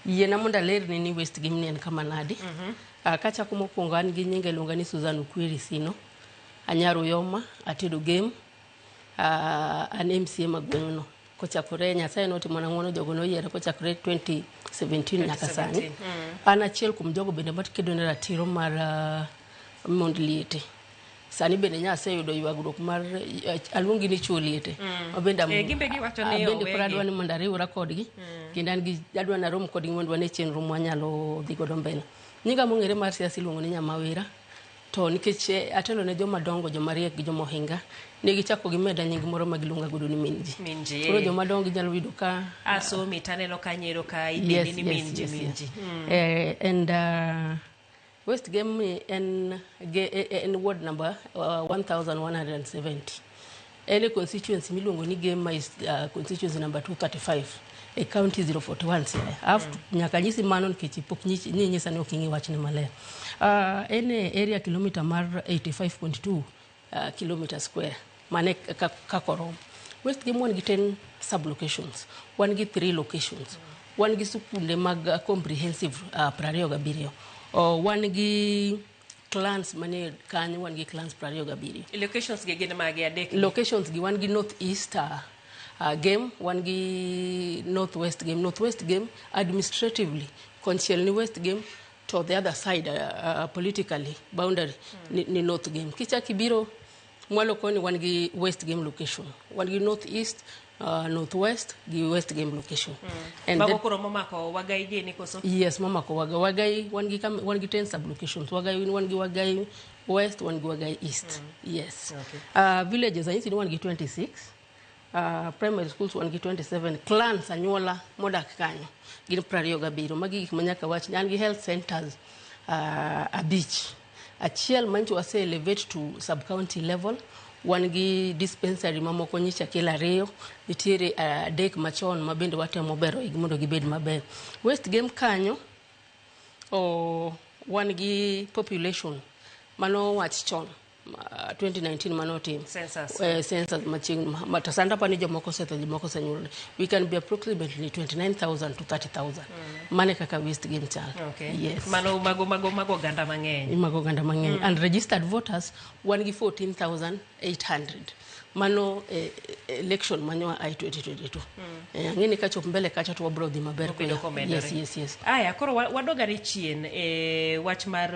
Yiena mondo alerni ni West Gem ni en kama nadi. Kachako mokwongo, an gi nyinga iluonga ni Susan Okwiri Sino. Anyar Uyoma, atedo Gem. An MCA ma gweng'no. Kochakore Nyasaye notimona ng'uono, jogo noyiera kochakore 2017 nyaka sani. 2017. An achiel kuom jogo bende makedo ne ratiro mar mond liete. Sani bende nyaseyudo ywagruok mar aluongi ni chuo liete. Ma bende Eh, gin be giwacho ni abende koro owegi. Adwa ni mondo ariwra kodgi kendo an gi adwa ni arom kodgi mondo wane chenro mwanyalo dhi godo mbele. Nyinga mong'ere mar siasa iluongo ni Nyamawira. To nikech atelo ne joma dongo, joma riek gi joma ohinga, ne gichako gimeda nying moro ma giluonga godo ni min ji. Min ji, Koro eh. joma dongo inyalo yudo ka Asomi taneno ka nyiero ka idendi ni min ji, min ji. And West Gem ni en, en ward number 1170. En e constituency miluongo ni Gem ma is constituency number 235 e county 041 Siaya. Alafu nyaka nyisi mano nikech pok ni nyisa ni ok ing'e wachni maler. En e area kilomita mar 85.2 kilometer square. Mane kaka oromo. West Gem wan gi 10 sub-locations. Wan gi 3 locations. Wan gi sikunde mag comprehensive 27. Wan gi clans manie kanyo, wan gi clans 27. Locations gi gin mage adek gi? Locations gi wan gi North East Gem, wan gi North West Gem. North West Gem administratively konchiel ni West Gem, to the other side politically boundary ni North Gem. Kichak ibiro mwalo koni, wan gi West Gem location. Wan gi North East, North West gi West Gem location. And Mago koro momako Wagai gini koso? Yes, momako Wagai. Wagai wan gi wan gi 10 sub locations. Wagai wan gi Wagai West, wan gi Wagai East. Yes. Villages anyisi ni wan gi 26. Primary schools wan gi 27. Clans, anyuola modak kanyo gin 27. Magi gik ma nyaka wach. An gi health centers abich. Achiel mancho wase elevate to sub county level. Wan gi dispensary mamoko nyicha kel ariyo. Nitiere adek machon ma bende watemo bero igi mondo gibed maber. West Gem kanyo o, wan gi population mano wach chon 2019 manotim Census. Census machiegni to sani apani jomoko osetho, jomoko osenyuolore. We can be approximately 29,000 to 30,000. Mane kaka West Gem chal. Yes. Mano mago oganda mang'eny. Mago oganda mang'eny. And registered voters wan gi 14,800. Mano election manyoa ai 2022. Ang'e ni kachop mbele kacha to wabro dhi maber. Obedo komedore. Yes. Aya, koro wadog ane chien e wach mar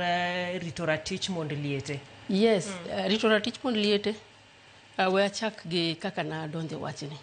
rito ratich mond liete. Yes, rito ratich mond liete. We achak gi kaka nadonjo e wachni.